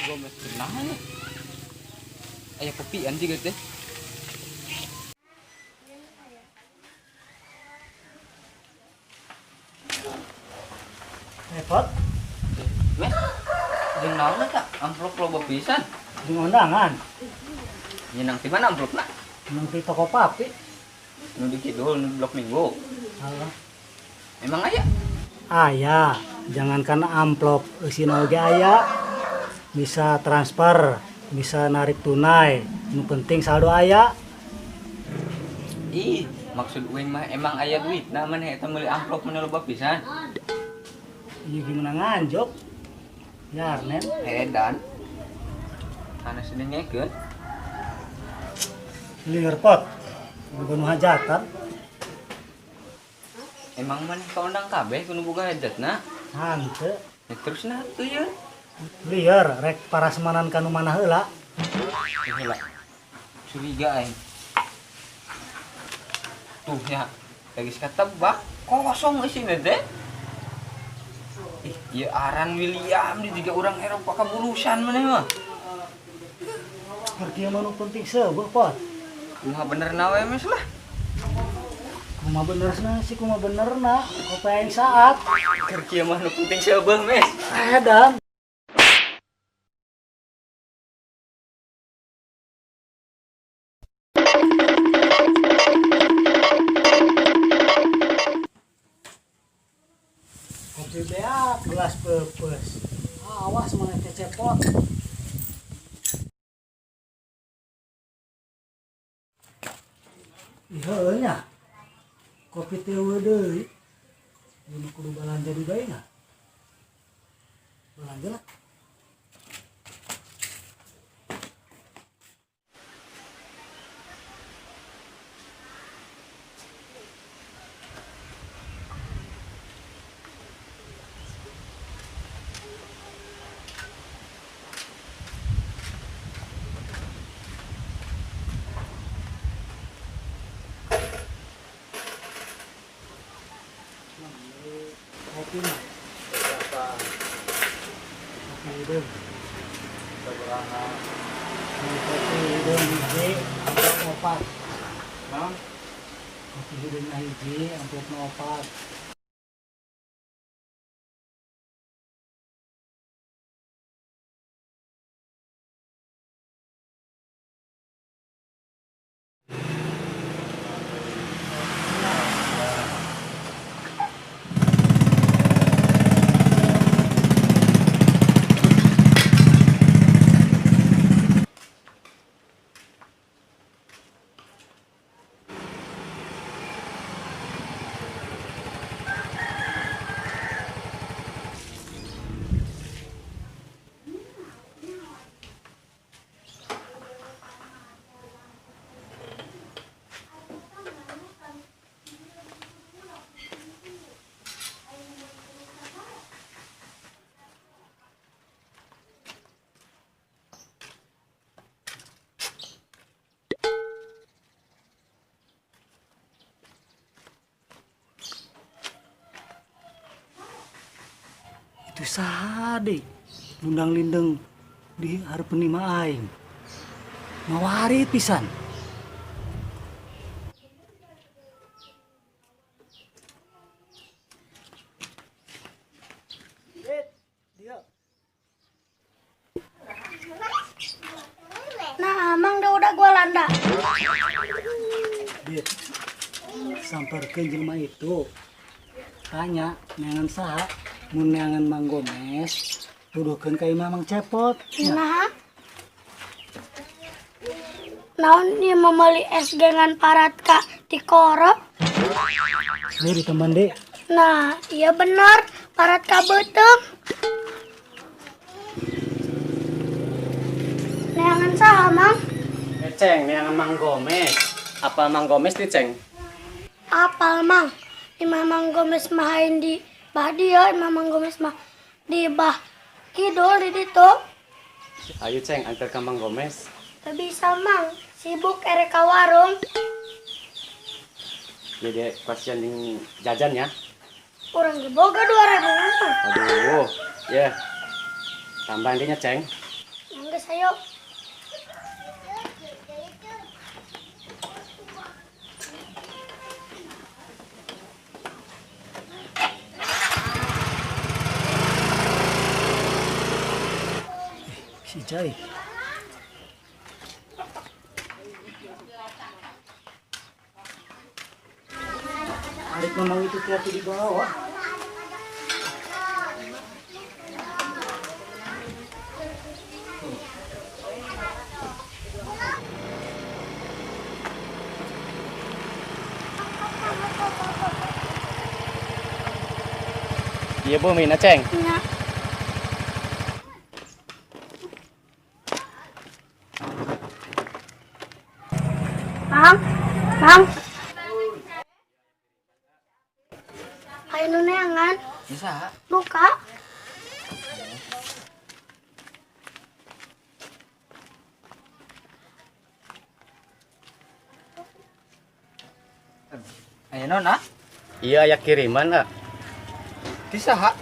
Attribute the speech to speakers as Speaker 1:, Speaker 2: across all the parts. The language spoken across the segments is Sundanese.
Speaker 1: Gomez kunaon ya? Aya kopian juga teh.
Speaker 2: Repot.
Speaker 1: Mes, jeung naon eta? Amplop loba pisan.
Speaker 2: Jeung undangan.
Speaker 1: Nyenang di mana amplopna?
Speaker 2: Nang di toko papi.
Speaker 1: Nu di kidul, nu di Blok Minggu.
Speaker 2: Alah.
Speaker 1: Emang aya?
Speaker 2: Aya, jangankan amplop, eusina oge aya. Bisa transfer, bisa narik tunai. Nu penting saldo aya.
Speaker 1: Ih, maksud uing mah emang aya duit. Nah, maneh eta meuli amplop mun loba pisan.
Speaker 2: Ieu gimana nganjok? Yarnen.
Speaker 1: Edan. Kana sedengekeun.
Speaker 2: Lieur pot. Boga nu hajatan.
Speaker 1: Emang maneh kaundang kabeh ku nu boga hajatna?
Speaker 2: Hanteu.
Speaker 1: Ya, terus nah tuh ya.
Speaker 2: Lieur rek parasmanan ka nu mana heula.
Speaker 1: Heula. Curiga aing. Tuh nya, lagi katebak kosong isina teh. Ih, ieu aran William di tiga orang Eropa kabulusan maneh mah.
Speaker 2: Keur kieu mah nu penting seueuh pot.
Speaker 1: Kumaha bener na we mes lah.
Speaker 2: Kumaha benerna sih, kumaha benerna. Kopi aing saat.
Speaker 1: Keur kieu mah nu penting seueuh mes.
Speaker 2: Edan. Kopi beak gelas peupeus. Awas maneh teh cepot. Ih heueuh nya. Kopi teh eueuh deui. Ieu mah kudu balanja deui bae nya. Balanja lah. Kopi mah. Kopi hideung. Kopi hideung hiji, amplop opat.
Speaker 1: Naon?
Speaker 2: Kopi hideung hiji, amplop opat. Itu saha deui lundang lindeng di hareupeun imah aing. Mawarit pisan.
Speaker 3: Nah, Amang dah udah gua landa.
Speaker 2: Dit, samperkeun jelema itu. Tanya neangan saha, mun neangan Mang Gomez, tuduhkeun ka imah Mang Cepot.
Speaker 3: Nah. Naon ieu meuli es gengan parat ka tikorop?
Speaker 2: Ini di teman dek.
Speaker 3: Nah, iya benar, parat ka beuteung. Neangan saha, Mang?
Speaker 4: Ceng, neangan Mang Gomez. Apa Mang Gomez di Ceng?
Speaker 3: Apal, Mang. Imah Mang Gomez mah hain di bah dia, imah Mang Gomez mah di bah kidul di ditu.
Speaker 4: Ayo Ceng, antar ke Mang Gomez.
Speaker 3: Teu bisa, Mang. Sibuk erek ka warung.
Speaker 4: Jadi kasihan jeung jajan ya.
Speaker 3: Urang ge boga 2000, Mang.
Speaker 4: Aduh, ya. Tambahan dinya, Ceng.
Speaker 3: Geus ayo.
Speaker 2: Si Jai. Arik memang itu tiap di bawah.
Speaker 4: Iya bu, mina Ceng.
Speaker 3: Nya. Mang, Mang. Ayo nu neangan.
Speaker 1: Bisa.
Speaker 3: Buka.
Speaker 1: Ayo non ah.
Speaker 4: Iya aya kiriman ah.
Speaker 1: Ti saha?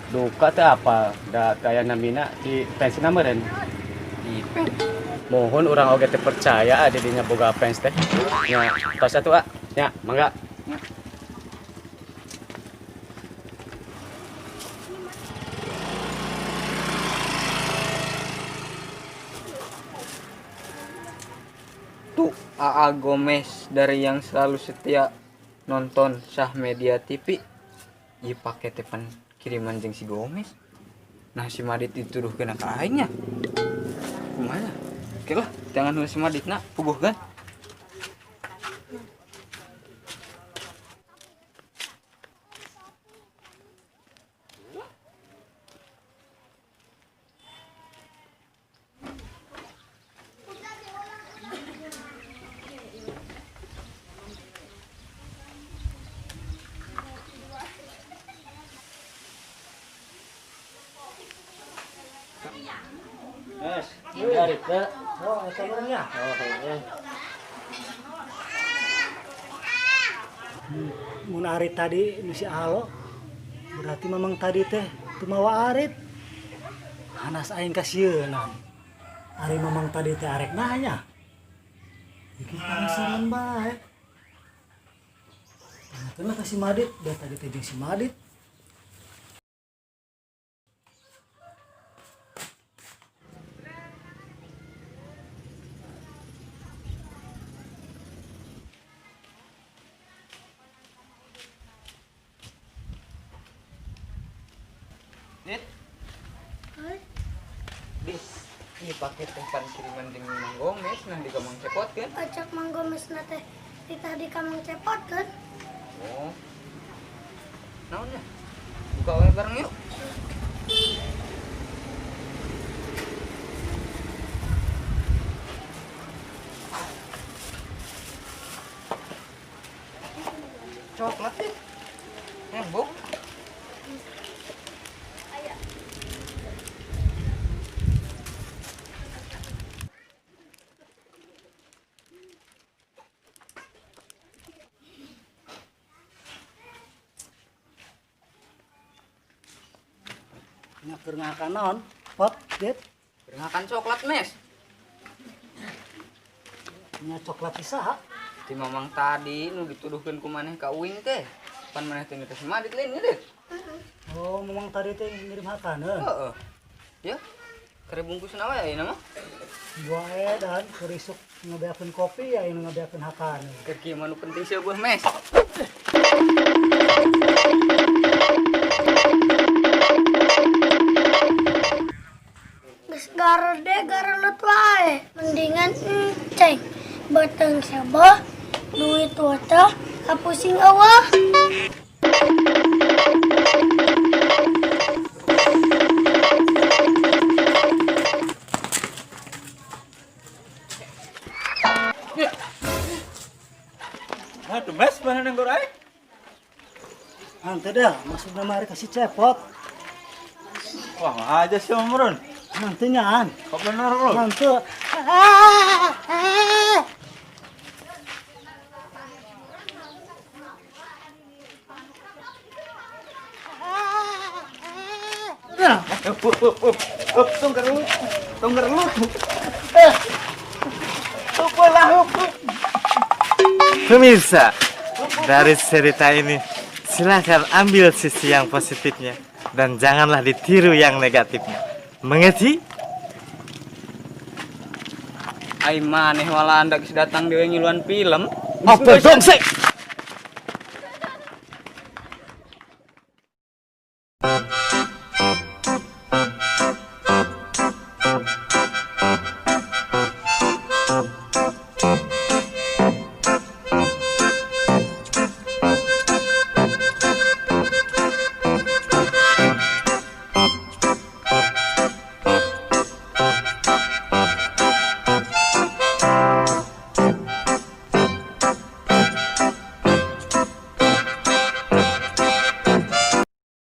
Speaker 4: Duka teh apa? Da kaya namina di pensi meureun.
Speaker 1: Di pen.
Speaker 4: Mohon urang oge teh percaya ah didinya boga fans teh. Nya, tos atuh ah. Nya, mangga.
Speaker 1: Tuh AA Gomez dari yang selalu setia nonton Syah Media TV. Ieu pake teh pan kiriman jeung si Gomez. Nah si Madit dituduhkeun ka aing nya. Kumaha? Oke lah, jangan heula si Madit na puguh kan.
Speaker 4: Mas, dari ke.
Speaker 2: Oh, asa urang ya.
Speaker 4: Oh, heeh.
Speaker 2: Mun arit tadi nu si Alo, berarti mamang tadi teh teu mawa arit. Hanas aing kasieun. Ari mamang tadi teh arek nanya. Bikin penasaran bae. Tanyakeun lah ka si Madit, da tadi teh jeung si Madit.
Speaker 1: Dit. Dis, ieu paket teh pan kiriman jeung Mang Gomez nah di ka Mang Cepot kan?
Speaker 3: Acak Mang Gomez na teh ditah di ka Mang Cepot kan?
Speaker 1: Oh. Naon nya? Buka wae bareng yuk. Coklat ya? Nembok.
Speaker 2: Nya keur ngakan naon? Pot, Dit.
Speaker 1: Keur ngakan coklat, Mes.
Speaker 2: Nya coklat ti saha?
Speaker 1: Ti mamang tadi nu dituduhkeun ku maneh ka uing teh. Pan maneh teh geus madit lain nya deh.
Speaker 2: Oh, mamang tadi teh ngirim hakaneun.
Speaker 1: Heeh. Ya. Kare bungkusna we ayeuna mah.
Speaker 2: Wae dan keur isuk ngabeakeun kopi ya ini ngabeakeun hakaneun.
Speaker 1: Keur kieu mah nu penting seueuh mes.
Speaker 3: Geus garede garelut wae. Mendingan enceng. Beuteung seubeuh, duit weteh, kapusing eueuh.
Speaker 5: Aduh, Mas, mana nang aing?
Speaker 2: Hanteu dah, maksudna mah rek ka si Cepot.
Speaker 5: Wah, aja sih Om.
Speaker 2: Hanteu nyaan.
Speaker 5: Kok bener lu?
Speaker 2: Hanteu.
Speaker 5: Up, up, up, up. Up, tong gerelut. Tong gerelut. Up lah, up, up.
Speaker 6: Pemirsa, dari cerita ini silakan ambil sisi yang positifnya dan janganlah ditiru yang negatifnya. Mengerti?
Speaker 1: Ai maneh walanda geus datang deui ngiluan film.
Speaker 6: Apa dong sih?